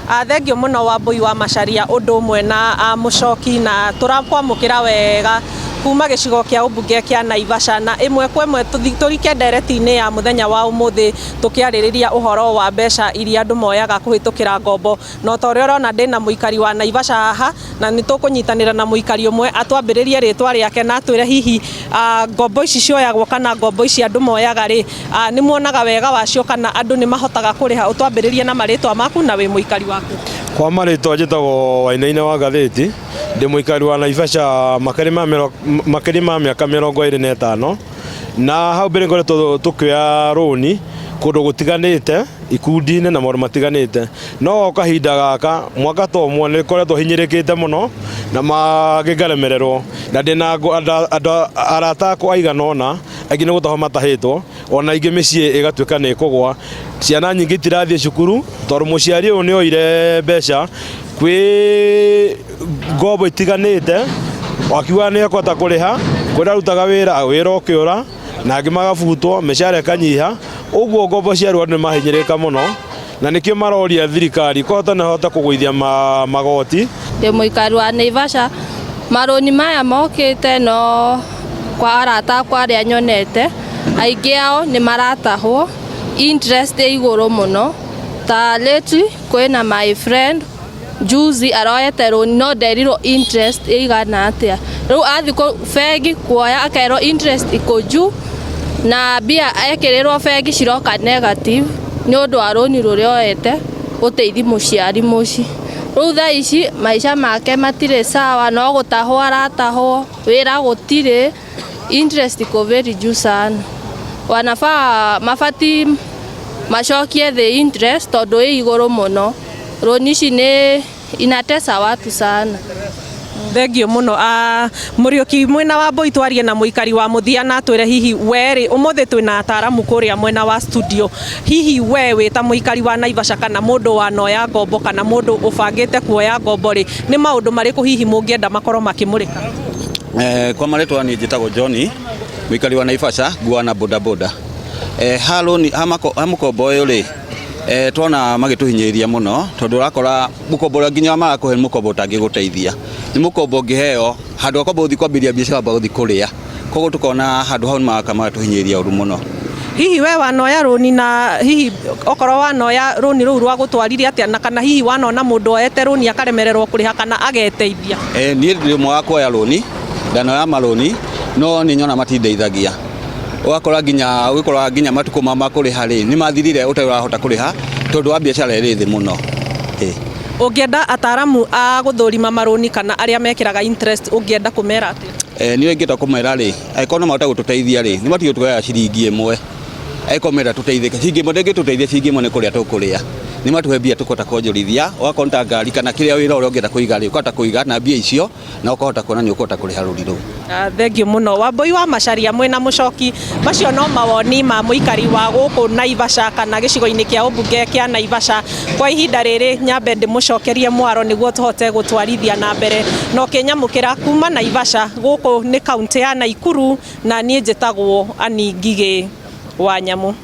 Thengio mũno Wambui wa Macharia ũndũ ũmwe na Mũchoki, na tũrakwamũkĩra wega kuma gĩcigo kĩa ũmbunge kĩa Naivasha, na ĩmwe kwa ĩmwe tũrike ndereti-inĩ ya mũthenya wa ũmũthĩ tũkĩarĩrĩria ũhoro wa mbeca iria andũ moyaga kũhĩtũkĩra ngombo. Na ta ũrĩa ũrona ndĩna mũikari wa Naivasha haha, na nĩ tũkũnyitanĩra na mũikari ũmwe atwambĩrĩrie rĩtwa rĩake na atwĩre hihi ngombo ici cioyagwo kana ngombo ici andũ moyaga rĩ, nĩ muonaga wega wacio kana andũ nĩ mahotaga kũrĩha. Ũtwambĩrĩrie na marĩtwa maku na wĩ mũikari waku. Kwa marĩtwa njĩtagwo Wainaina wa Ngathĩti, ndĩ mũikari wa Naivasha makĩria ma mĩaka 25, na hau mbere ngoretwo tũkĩoya rũni kũndũ gũtiganĩte, ikundi-inĩ na maũndũ matiganĩte. No kahinda gaka mwaka ta ũmwe nĩ ngoretwo hinyĩrĩkĩte mũno na mangĩ ngaremererwo, na ndĩna andũ arata akwa aigana ũna, aingĩ nĩ gũtahwo matahĩtwo, ona aingĩ mĩciĩ ĩgatuĩka nĩ ĩkũgwa. Ciana nyingĩ itirathiĩ cukuru tondũ mũciari ũyũ nĩ oire mbeca kwĩ ngombo itiganĩte, akiuga nĩ ekũhota kũrĩha, kũrĩa arutaga wĩra, wĩra ũkĩũra, na angĩ magabutwo, mĩcara ĩkanyiha, ũguo ngombo cia rũa andũ nĩ mahinyĩrĩrĩka mũno, na nĩkĩo maroria thirikari kũhota nĩ hote kũgũithia magoti. Ndĩ mũikari wa Naivasha, marũni maya mokĩte no kwa arata akwa arĩa nyonete, aingĩ ao nĩ maratahwo, interest ĩ igũrũ mũno, ta lately kwĩna my friend juzi aroete rũni no nderirwo interest ĩigana atĩa. Rĩu athiĩ bengi kuoya akerwo interest iko juu na mbia ekĩrĩrwo bengi ciroka negative nĩ ũndũ wa rũni rũrĩa oete gũteithia mũciari mũciĩ. Rĩu thaa ici maica make matirĩ sawa no gũtahwo aratahwo, wĩra gũtirĩ, interest iko very juu sana. Wanafaa mabatiĩ macokie thĩ interest tondũ ĩ igũrũ mũno. Rũni ici nĩ inatesa watu sana. Thengio mũno. Mũriũki mwena wa Mbui, twarie na mũikari wa mũthia na atwĩre hihi we rĩ, ũmũthĩ twĩna ataramu kũrĩa mwena wa studio, hihi we wĩ ta mũikari wa Naivasha kana mũndũ wanoya ngombo kana mũndũ ũbangĩte kuoya ngombo rĩ, nĩ maũndũ marĩkũ hihi mũngĩenda makorwo makĩmũrĩka? Kwa marĩtwa niĩ njĩtagwo John, mũikari wa Naivasha, nguaga na bodaboda. Ha rũni ha mũkombo ũyũ rĩ, twona magĩtũhinyĩrĩria mũno tondũ ũrakora mũkombo ũrĩa nginya marakũhe nĩ mũkombo ũtangĩgũteithia. Nĩ mũkombo ũngĩheo handũ ha kwamba gũthiĩ kwambĩrĩria biacara wamba gũthiĩ kũrĩa. Koguo tũkona handũ hau nĩ maraka magatũhinyĩrĩria ũru mũno. Hihi we wanoya rũni, na hihi okorwo wanoya rũni rũu rwa gũtwarire atĩa, na kana hihi wanona mũndũ oete rũni akaremererwo kũrĩha kana ageteithia? Niĩ ndĩ ũmwe wa kuoya rũni, ndanoya marũni no nĩ nyona matindeithagia. Ũgakora nginya ũgĩkora nginya matukũ ma kũrĩha rĩ, nĩ mathirire ũtarĩ ũrahota kũrĩha tondũ wa biacara ĩrĩ thĩ mũno. Ũngĩenda ataramu a gũthũrima marũni kana arĩa mekĩraga interest, ũngĩenda kũmera atĩa? Niĩ ingĩenda kũmera rĩ, angĩkorwo no mahote gũtũteithia rĩ, nĩ matige gũtũgaĩra ciringi ĩmwe. Angĩkorwo menda tũteithĩke, ciringi ĩmwe ndĩngĩtũteithia, ciringi ĩmwe nĩ kũrĩa tũkũrĩa. Nĩ matũhe mbia tũkũhota kuonjorithia, ũgakorwo nĩ ta ngari kana kĩrĩa wĩra ũrĩa ũngĩenda kũiga rĩ, ũkahota kũiga na mbia icio na ũkahota kuona nĩ ũkũhota kũrĩha rũni rũu. Thengio mũno Wambui wa Macharia mwĩna Mũchoki. Macio no mawoni ma mũikari wa gũkũ Naivasha kana gĩcigo-inĩ kĩa ũmbunge kĩa Naivasha. Kwa ihinda rĩrĩ nyambe ndĩmũcokerie mwaro nĩguo tũhote gũtwarithia na mbere, na ũkĩnyamũkĩra kuma Naivasha gũkũ nĩ kaũntĩ ya Naikuru, na niĩ njĩtagwo Annie Ngigĩ wa Nyamũ.